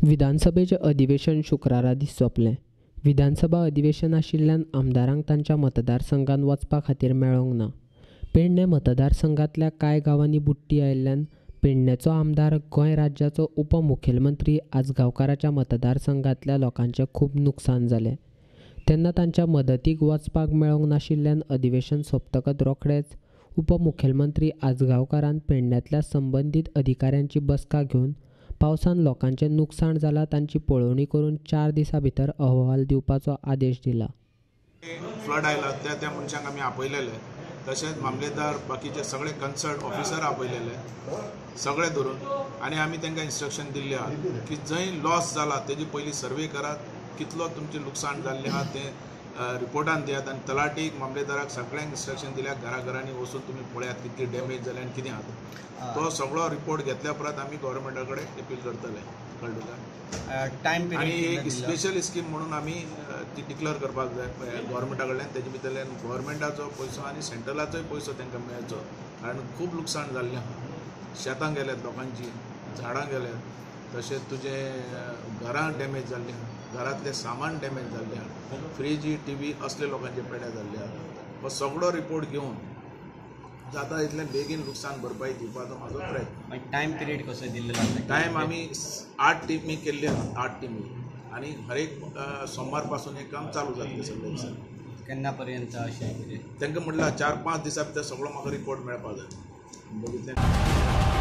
विधानसभेचें अधिवेशन शुक्रारा दीस सोंपलें. विधानसभा अधिवेशन आशिल्ल्यान आमदारांक तांच्या मतदारसंघांत वचपा खातीर मेळोंक ना. पेडणें मतदारसंघांतल्या कांय गांवांनी बुडटी आयिल्ल्यान पेडणेचो आमदार गोंय राज्याचो उपमुखेलमंत्री आजगांवकाराच्या मतदारसंघांतल्या लोकांचें खूब नुकसान जालें. तेन्ना तांच्या मदतीक वचपाक मेळोंक नाशिल्ल्यान अधिवेशन सोंपतकच रोखडेच उपमुखेलमंत्री आजगांवकारान पेडण्यांतल्या संबंदीत अधिकाऱ्यांची बसका घेवन पावसान लोकांचें नुकसाण जालां तांची पळोवणी करून 4 दिसां भितर अहवाल दिवपाचो आदेश दिला. फ्लड आयला त्या त्या मनशांक आमी आपयलेले, तशेंच मामलेदार बाकीचे सगळे कन्सर्न ऑफिसर आपयलेले सगळे धरून, आनी आमी तांकां इन्स्ट्रक्शन दिल्ले आहा की जंय लॉस जाला तेजी पयली सर्वे करात, कितलो तुमचें लुकसाण जाल्लें आहा तें रिपोर्टान दियात, आनी तलाटीक मामलेदाराक सगळ्यांक इन्स्ट्रक्शन दिल्या घरा घरांनी वचून तुमी पळयात कितली डॅमेज जाल्या आनी कितें आहा. तो सगळो रिपोर्ट घेतल्या उपरांत आमी गव्हर्मेंटा कडेन अपील करतले. कळ्ळें तुका? टायम आनी एक स्पेशल स्कीम म्हणून आमी ती डिक्लेअर करपाक जाय गव्हर्मेंटा कडल्यान. तेजे भितरल्यान गव्हर्मेंटाचो पयसो आनी सेंट्रलाचोय पयसो तांकां मेळचो, कारण खूब लुकसाण जाल्लें आहा. शेतां गेल्यात लोकांची, झाडां गेल्यात, तशेंच तुजें घरां डॅमेज जाल्लीं आहा, घरांतलें सामान डॅमेज जाल्लें आहा, फ्रिजी टीव्ही असले लोकांचे पेड्यार जाल्ले आहा. हो सगळो रिपोर्ट घेवन जाता इतलें बेगीन लुकसाण भरपाई दिवपाचो म्हाजो प्रयत्न. टायम पिरियड कसो दिल्लो आसा? टायम आमी 8 टिमी केल्ले आहा, 8 टिमी, आनी हरेक सोमवार पासून हें काम चालू जातलें सगळें दिसा. केन्ना पर्यंत अशें कितें तांकां म्हणल्यार 4-5 दिसां भितर सगळो म्हाका रिपोर्ट मेळपाक जाय. बघितलें.